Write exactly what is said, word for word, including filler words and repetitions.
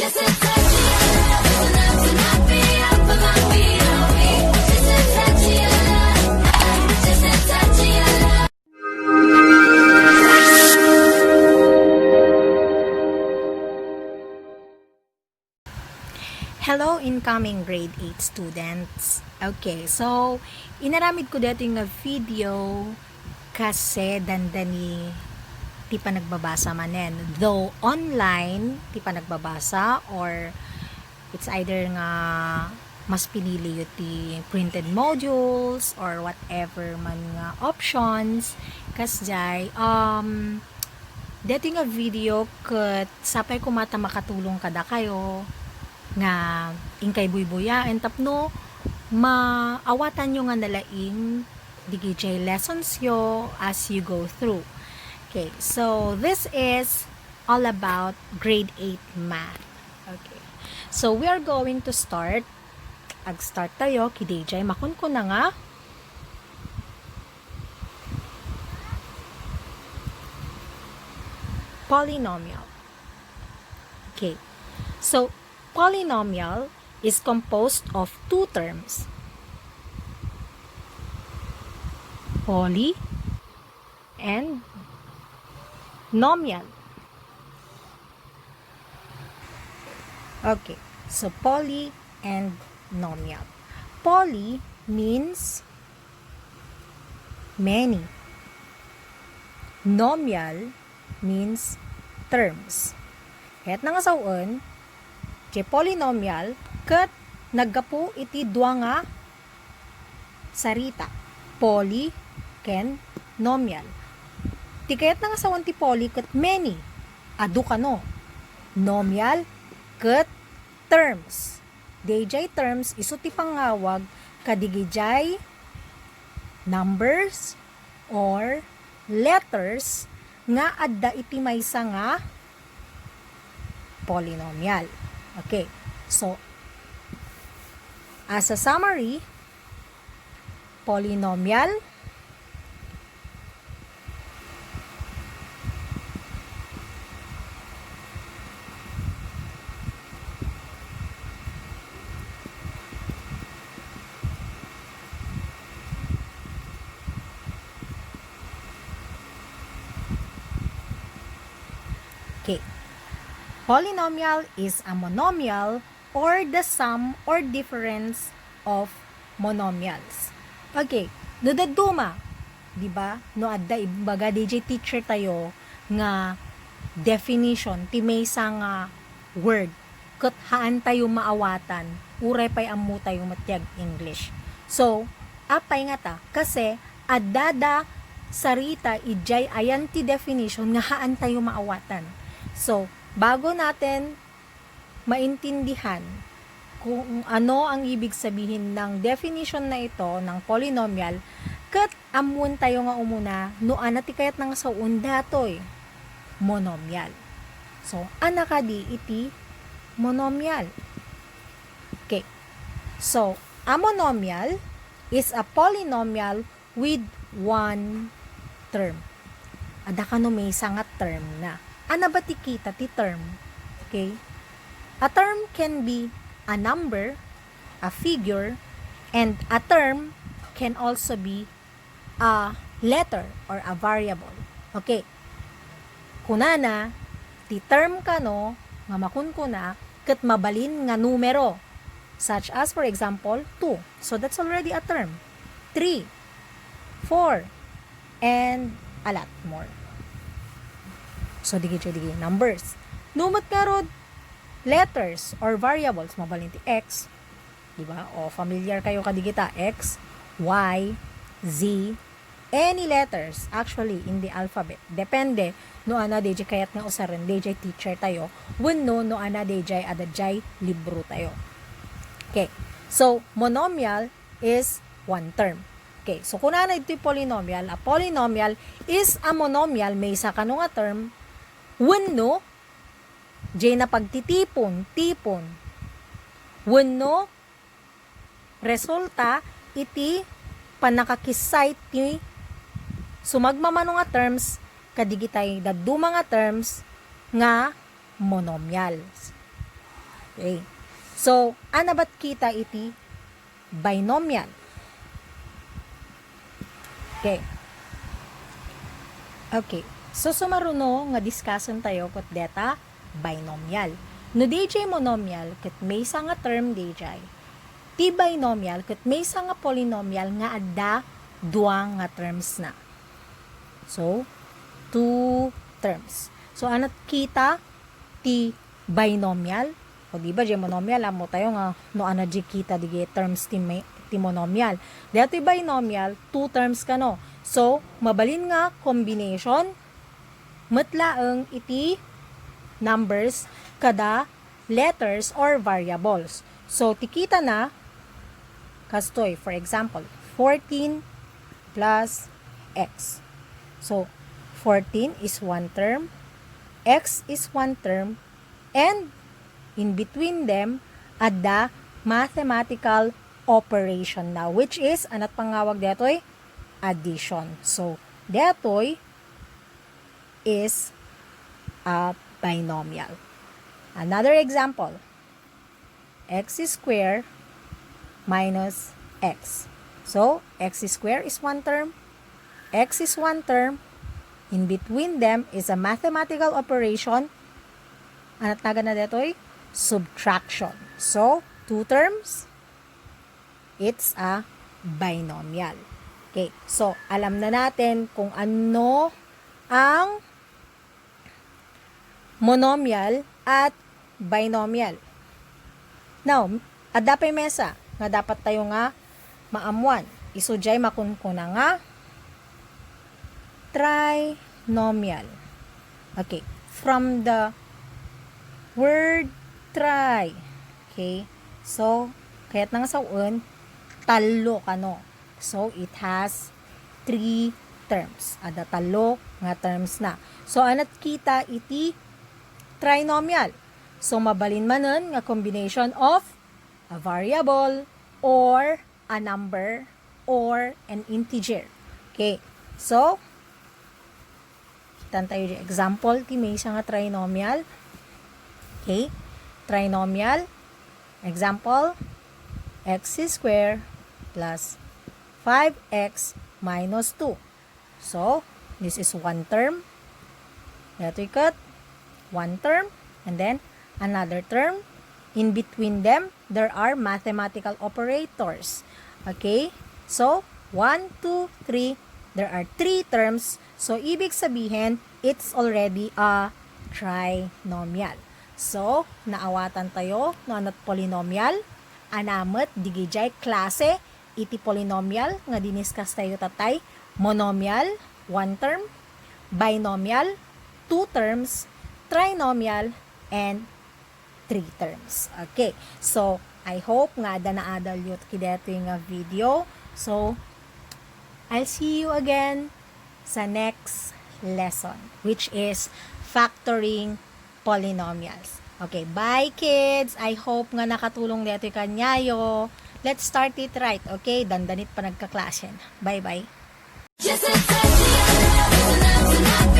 Hello, incoming grade eight students. Okay, so inaramid ko daytoy nga video kasi dandani ti panagbabasa manen. Though online ti panagbabasa, or it's either nga mas piniliyo ti printed modules or whatever man nga options, kasjay, um, daytoy nga video ket sapay koma ta makatulong kadakayo nga inkay buybuyaen tapno maawatanyo nga nalaing dagijay lessonsyo as you go through. Okay, so this is all about grade eight math. Okay. So we are going to start. Ag-start tayo, kidayjay makunkuna nga polynomial. Okay. So, polynomial is composed of two terms. Poly and nomial. Okay. So, poly and nomial. Poly means many. Nomial means terms. Kayatna nga sawen, ti polynomial ket naggapu iti dua nga sarita, poly ken nomial. Ti kayatna nga sawen ti poly ket many, adu kano, nomial ket terms. Dayjay terms isu ti pangawag kadigijay numbers or letters nga adda iti maysa nga polynomial. Okay. So, as a summary, polynomial Okay. Polynomial is a monomial or the sum or difference of monomials. Okay, no dadduma, di ba? No adda, imbaga, D J teacher tayo nga definition ti maysa nga word, ket haan tayo maawatan, uray pay ammo tayo met ti ag-English. So, apay ngata? Kasi adda da sarita idiay ayan ti definition nga haan tayo maawatan. So, bago natin maintindihan kung ano ang ibig sabihin ng definition na ito ng polynomial, ket ammoen tayo nga umuna no ania ti kayatna nga sawen datoy monomial. So, ania kadi iti monomial? Okay. So, a monomial is a polynomial with one term. Adda kano maysa nga term na. Ania ba ti kita ti term? Okay? A term can be a number, a figure, and a term can also be a letter or a variable. Okay. Kunana, ti term kano nga makunkuna ket mabalin nga numero, such as, for example, two. So, that's already a term. Three, four, and a lot more. So, digi, digi, numbers. No met ngarud, letters or variables, mabalin ti X, di ba? O, familiar kayo kadigita, X, Y, Z, any letters actually in the alphabet. Depende no ania dayjay kayat nga usaren dayjay teacher tayo, wenno no ania dayjay adda dayjay libro tayo. Okay. So, monomial is one term. Okay. So, kunana ditoy polynomial, a polynomial is a monomial, maysa kano nga term, wenno dayna pagtitipon, tipon, wenno resulta iti pannakakissay ti sumagmamano nga terms kadigitay dadduma nga terms nga monomials. Okay. So, ania bat kita iti binomial? Okay. Okay. So, sumaruno nga discussentayo ket deta binomial. No D J monomial ket maysa nga term D J, ti binomial ket maysa nga polynomial nga adda dua nga terms na. So, two terms. So, ania ket kita ti binomial? O di ba, di monomial, ammo tayo nga no ania di kita di terms ti, may, ti monomial. Daytoy binomial, two terms kano. So, mabalin nga combination, met laeng iti numbers kada letters or variables. So, ti kita na, kastoy, for example, fourteen plus x. So, fourteen is one term, x is one term, and in between them, adda mathematical operation na, which is, ania ket pangawag daytoy? Addition. So, daytoy is a binomial. Another example, x square minus x. So, x square is one term, x is one term, in between them is a mathematical operation. Ania ket naganna daytoy? Subtraction. So, two terms, it's a binomial. Okay, so alam na natin kung ano ang monomial at binomial. Now, adda pay maysa nga dapat tayo nga maammuan. Isu diay makunkuna nga trinomial. Okay, from the word tri. Okay, so, kayat na nga sawen, tallo kano. So, it has three terms. Adda tallo nga terms na. So, ania ket kita iti trinomial? So, mabalin manen nga combination of a variable or a number or an integer. Okay. So, kitan tayo di example ti maysa nga trinomial. Okay. Trinomial. Example, x square plus five x minus two. So, this is one term. Daytoy ket one term, and then another term. In between them, there are mathematical operators. Okay? So, one, two, three, there are three terms. So, ibig sabihin, it's already a trinomial. So, naawatan tayo no ania ket polynomial, ania met digidiay klase iti polynomial nga diniscuss tayo tatay, monomial, one term, binomial, two terms, trinomial, and three terms. Okay. So, I hope nga adda naadalyo ket daytoy nga video. So, I'll see you again sa next lesson, which is factoring polynomials. Okay, bye kids! I hope nga nakatulong daytoy kaniayo. Let's start it right, okay? Dandanit panagkaklasen. Bye-bye. Just a touch of your love is enough to knock